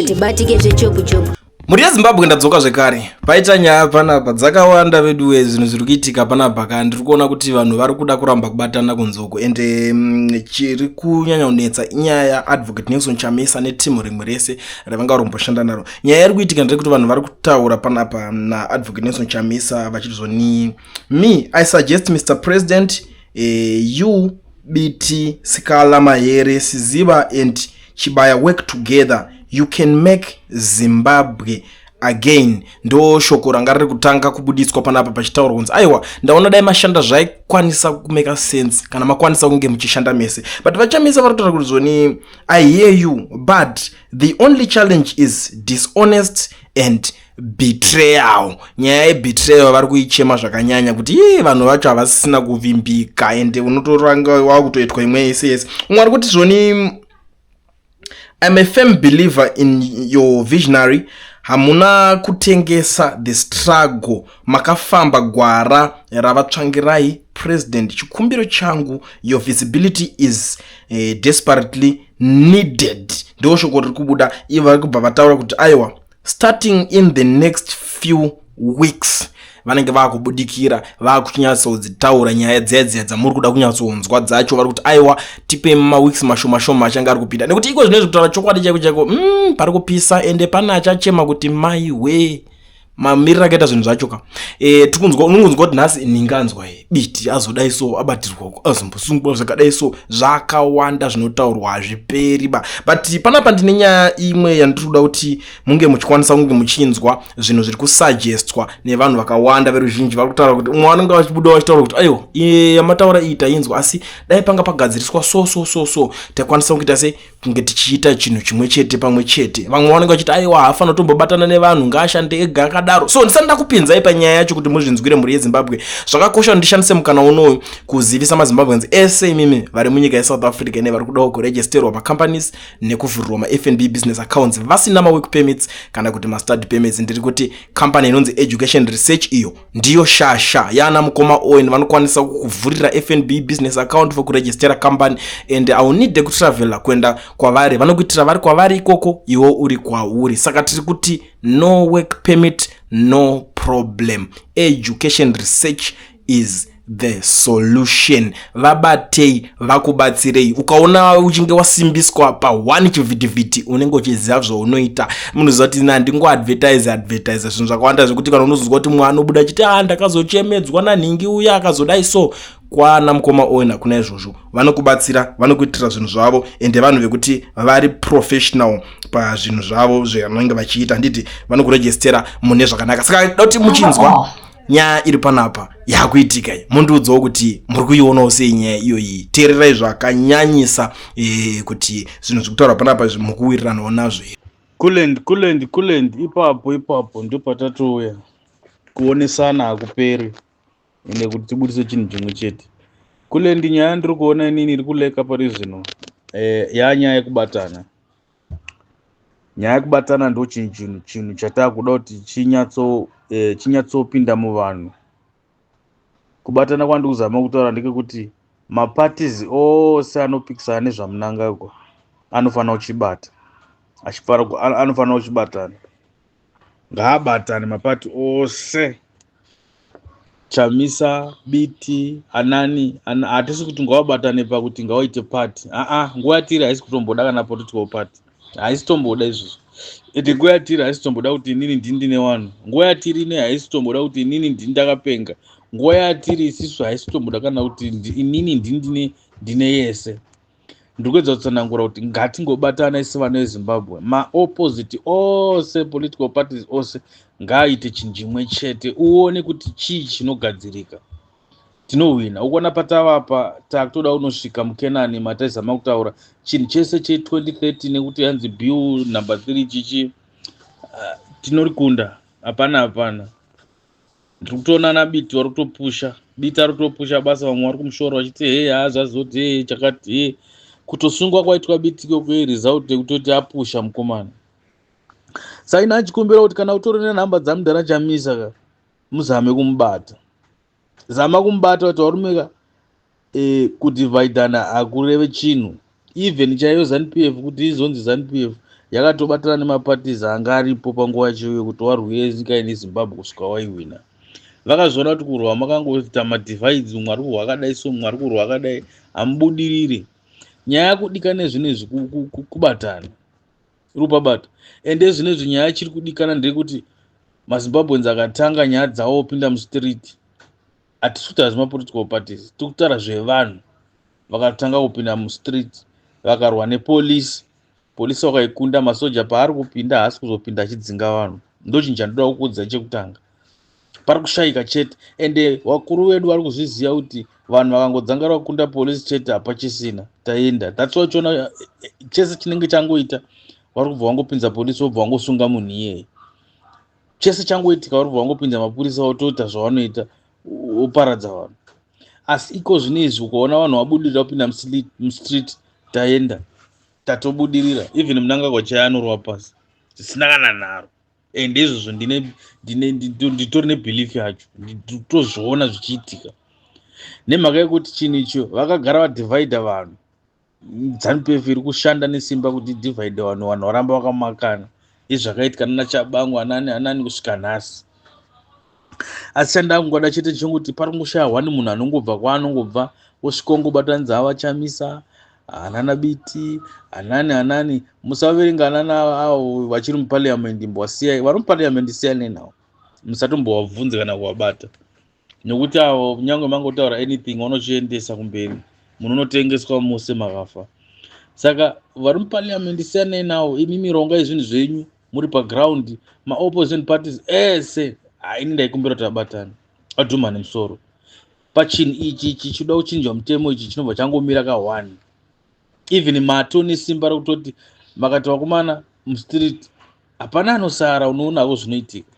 Hatibatike zvechopu-chopu. Mhuri yeZimbabwe, ndadzoka zvekare. Paita nyaya panapa dzakawanda veduwe. Zvinhu zviri kuitika panapa ka, ndiri kuona kuti vanhu vari kuda kuramba kubatana kunzoko, ende chiri kunyanya kunetsa inyaya yaAdvocate Nelson Chamisa netimu rimwe rese ravanga varomboshanda naro. Nyaya iri kuitika ndeyekuti vanhu vari kutaura panapa naAdvocate Nelson Chamisa vachiti zvoni, "Me, I suggest, Mr President, you, Biti, Sikhala, Mahere, Siziba and Chibaya work together. You can make Zimbabwe again." Ndo shoko ranga riri kutanga kubuditswa panapa pachitaurwa kunzi, aiwa, ndaona dai mashanda zvaikwanisa kumake sense kana makwanisa kunge muchishanda mese. But vaChamisa vari kutaura kuti zvoni, "I hear you, but the only challenge is dishonest and betrayal." Nyaya yebetrayal vari kuichema zvakanyanya kuti ii, vanhu vacho havasisina kuvimbika, ende unotoranga wakutoitwa imwe yese yese. Umwe ari kuti zvoni, "I'm a firm believer in your visionary. Hamuna kutengesa the struggle, makafamba gwara ravaTsvangirai. President, chikumbiro changu, your visibility is desperately needed." Ndo shoko riri kubuda. Ivo vari kubva vataura kuti, aiwa, starting in the next few weeks vanenge vaakubudikira, vaakuchinyatsodzitaura nyaya dziya dziya dzamuri kuda kunyatsonzwa dzacho. Vari kuti, aiwa, tipe maweeks mashoma shoma achange ari kupinda, nekuti iko zvinezvi, kutaura chokwadi chaiko chaiko, pari kupisa, ende pane achachema kuti maiwe, mamiriro akaita zvinhu zvacho ka. Tikunzwa, unongonzwa kuti nhasi ninganzwa e Biti azodai so, abatirwa, azombosungwa zvakadai so. Zvakawanda zvinotaurwa, hazviperi ba. But panapa ndine nyaya imwe yandiri kuda kuti munge muchikwanisa kunge muchinzwa zvinhu zviri kusuggestwa nevanhu vakawanda. Veruzhinji vari kutaura kuti umwe vanenge vachibuda vachitaura kuti, aiwa, yamataura iyi tainzwa, asi dai panga pagadziriswa so so so so, takwanisa kuita sei kunge tichiita chinhu chimwe chete pamwe chete. Vamwe vanenge vachiti, aiwa, haafanira kutombobatana nevanhu, ngaashande ega akadaro. So ndisati ndakupinzai panyaya yacho kuti muzvinzwire, mhuri yeZimbabwe, zvakakosha kuti ndishandise mukana unoyu kuzivisa maZimbabweans ese imimi vari munyika yeSouth Africa nevari kudawo kuregisterwa macompanies nekuvhurirwa maFNB business accounts vasina mawork permits kana kuti mastudy permits. Ndiri kuti company inonzi Education Research, iyo ndiyo shasha yana mukoma Owen. Vanokwanisa kukuvhurira FNB business account for kuregistera company, and haunide kutravela kuenda kwavari, vanokuitira vari kwavari ikoko, iwo uri kwauri. Saka tiri kuti no work permit, no problem. Education Research is the solution. Vabatei vakubatsirei. Ukaona uchinge wasimbiswa pa1 chivhitivhiti, unenge uchiziva zvaunoita. Munoziva kuti handingoadvertise advertise zvinhu zvakawanda zvekuti kana unozonzwa kuti mumwe anobuda achiti, a, ndakazochemedzwa nanhingi uya akazodai so, kwana mukoma Owen hakuna izvozvo. Vanokubatsira, vanokuitira zvinhu zvavo, ende vanhu vekuti vari professional pazvinhu zvavo zvavanenge vachiita, handiti? Vanokurejestera mune zvakanaka. Saka da kuti muchinzwa nyaya iri panapa yakuitika iyi, mundiudzawo kuti muri kuionawo sei nyaya iyoyi. Teererai zvakanyanyisa kuti zvinhu zviri kutaurwa panapa izvi mukuwiriranawo nazvo here. Kulend, kulend, kulend, ipapo ipapo ndopatatouya. Kuonesana hakuperi, ende kuti tibudise chinhu chimwe chete. Kulend, nyaya ndiri kuona inini iri kuleka pari zvino yanyaya yekubatana. Nyaya yekubatana ndo chinhu chataakuda kuti chinyatsopinda muvanhu. Kubatana kwandiri kuzama kutaura ndekekuti maparties ose anopikisana nezvaMnangagwa anofanira kuchibata, anofanira kuchibatana. Ngaabatane mapati ose, Chamisa, Biti, anani. Hatisi kuti ngavabatane pakuti ngavaite party, aa. Nguva yatiri haisi kutomboda kana political party, haisi tomboda izvozvo. Ende nguva yatiri haisi tomboda kuti inini ndini ndine vanhu. Nguva yatiri ine haisi tomboda kuti inini ndini ndakapenga. Nguva yatiri isisu haisi tomboda kana kuti inini ndini ndine yese. Ndiri kuedza kutsanangura kuti ngatingobatana isi vana veZimbabwe. Maopposite ose, political parties ose ngaaite chinhu chimwe chete, uone kuti chii chinogadzirika. Tinohwina. Ukuona patavapa, takutoda kunosvika muKenani mataizama kutaura chinhu chese che2030, nekuti yanzi bill number 3 chichi, tinorikunda. Hapana, hapana. Ndiri kutoona naBiti vari kutopusha. Biti ari kutopusha basa. Vamwe vari kumushora vachiti, hei, haazvazoti, hei, chakati, hei. Kutosungwa kwaitwa Biti ikoko iresult yekutoti apusha mukomana. Saina achikumbira kuti kana utori nenhamba dzamudhara Chamisa ka, muzame kumubata, zama kumubata kuti varumeka. Kudhivhaidhana hakureve chinhu. Even chaiyo ZANU PF, kuti izonzi ZANU PF, Yakatobatana nemaparties anga aripo panguva yacho iyoyo kuti warwire nyika ine Zimbabwe kusvika waihwina. Vakazviona kuti kurwa makangoita madivides, umwe ari kurwa akadai so, umwe ari kurwa akadai, hamubudiriri. Nyaya yakudikana nezvinhu izvi kubatana, uri kupabata. Ende zvinezvi nyaya chiri kudikana ndeyekuti maZimbabweans akatanga nyaya dzavo opinda mustreet. Hatisi kutaura zvemapolitical parties, tiri kutaura zvevanhu vakatanga kupinda mustreet, vakarwa nepolisi, polisi vakaikunda. Masoja paari kupinda haasi kuzopinda achidzinga vanhu. Ndo chinhu chandoda kukuudza chekutanga. Pari kushayika chete, ende vakuru vedu vari kuzviziva kuti vanhu vakangodzangara kukunda polisi chete, hapachisina, taenda. That's why uchiona chese chinenge changoita, vari kubva vangopinza polisi, vobva vangosunga munhu iyeye. Chese changoitika, vari kubva vangopinza mapurisa, votoita zvavanoita, woparadza vanhu. Asi iko zvino izvi ukaona vanhu vabudirira kupinda mustreet, taenda, tatobudirira. Even Mnangagwa chaiye anorova pasi zvisina kana nharo. Ende izvozvo nditori nebelief yacho, nditozviona zvichiitika nemhaka yekuti chinhu icho vakagara vadhivhaidha vanhu. ZANU PF iri kushanda nesimba kuti idhivhaidhe vanhu, vanhu varamba vakamakana. Izvi zvakaitika nana Tshabangu, anani anani, kusvika nhasi. Asi chandangoda chete chekuti pari kungoshaya one munhu anongobva kwaanongobva, osvika ongobatanidza avaChamisa, hanana Biti, hanani hanani. Musaverenga anana avo vachiri muparliament, mbowasiyai. Vari muparliament siyanai navo, musatombovabvunze kana kuvabata, nekuti avo kunyange mangotaura anything vanochiendesa kumberi, munhu unotengeswa mose makafa. Saka vari muparliament siyanai navo. Imi mirongai zvinhu zvenyu muri paground. Maopposition parties ese, haini ndaikumbira kuti abatane, adhumane musoro pachinhu ichi. Ichi chinoda kuchinjwa mutemo ichi chinobva changomira ka1. Even mato nesimba rekutoti makati vakomana mustreet hapana anosara, unoonako zvinoitika.